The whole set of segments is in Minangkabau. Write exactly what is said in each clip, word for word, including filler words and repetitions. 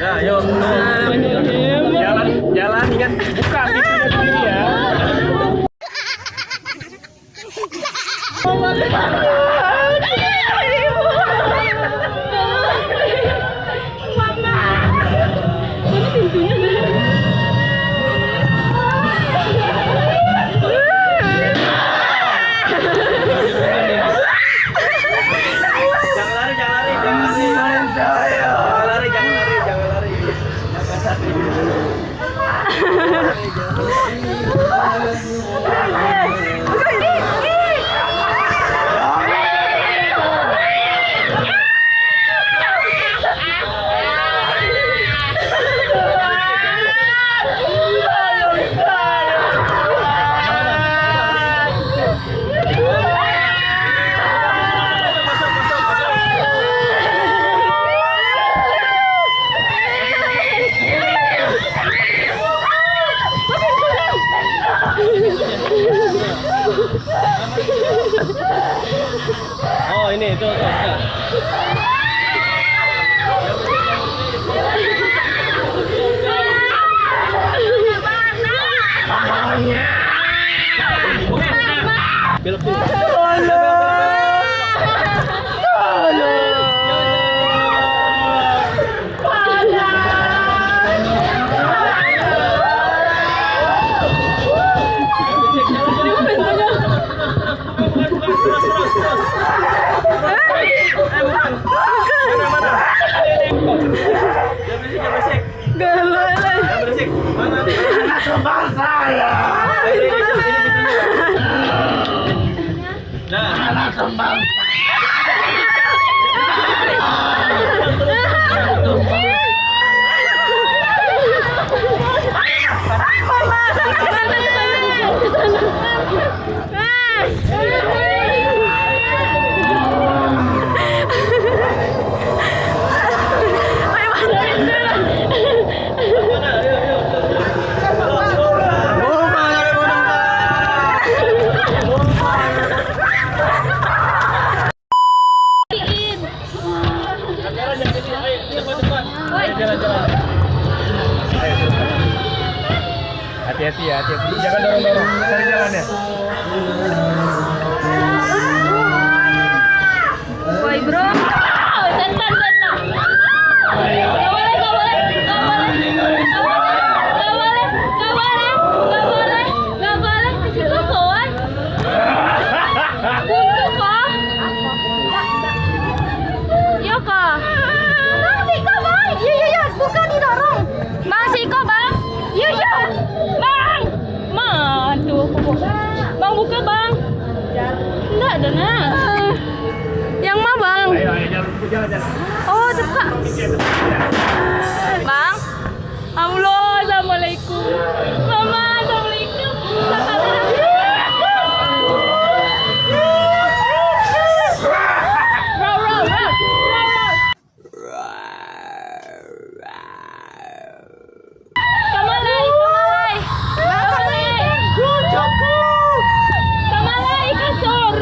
Nah, yo. Jalan, jalan, ingat buka pintunya sendiri ya. Jangan lari, jangan lari, jangan lari. Jangan lari, jangan lari, jangan lari. Oh, ini, itu, itu, itu. Belok kiri. Tolong. Tolong. Galak lah. Nah. Hati-hati ya, hati-hati. Jangan dorong-dorong. Cari jalannya. Woi, bro. Setan, setan. Gak boleh, gak boleh, gak boleh. Gak boleh, gak boleh, gak boleh, gak boleh, gak boleh. Di situ, kawan. Buntu ko. Yo ko. Bang, siko, Bang. Yo, yo, yo, buka, didorong. Bang, siko, Bang. Yo, yo. Bang. Ma, tu aku buka. Bang, buka, Bang. Ndak ada, nah. Yang ma, Bang? Ayo, ayo, jalan, jalan, jalan. Oh, terbuka. Bang. Allah, assalamualaikum. Mama, assalamualaikum. Kakak, kakak. Rau, rau, rau, rau, rau. Kamalai, kamalai. Kamalai. Kamalai kasur.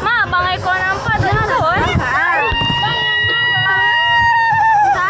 Ma, Bang Eko nampak tu, eh? Bang, yang mana, Bang?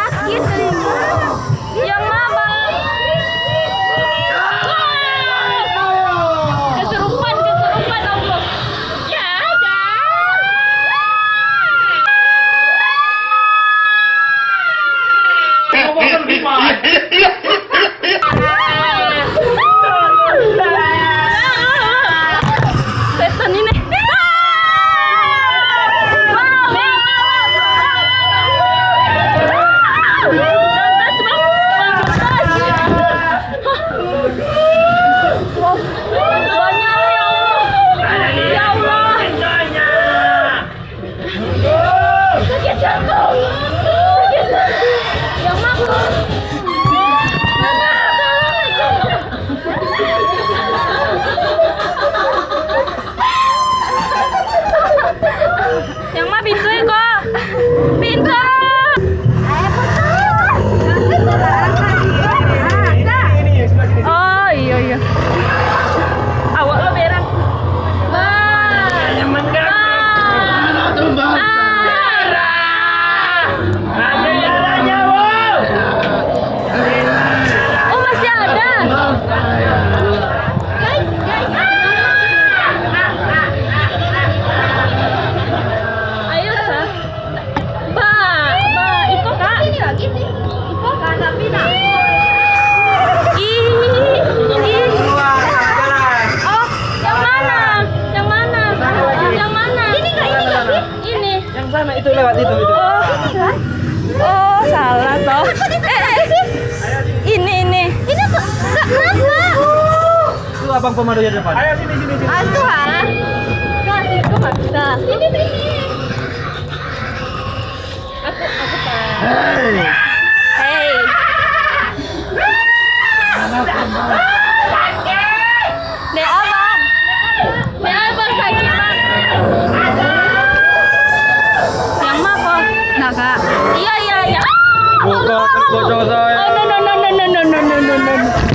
Itu lewat itu, itu. Oh, oh, salah toh. Eh, eh, sih. Ini, ini. Ini apa? Kak, kenapa? Itu abang pemandunya depan. Ah, itu, ah. Nah, situ, Kak. Nah. Sini, sini. Aku, aku, Kak. Hei. Hei. Dek abang. Dek abang sakik, Bang. Yang ma ko? Nah, Kak. Iya, iya, iya. Bukan, bukan, saya. Oh, no, no, no.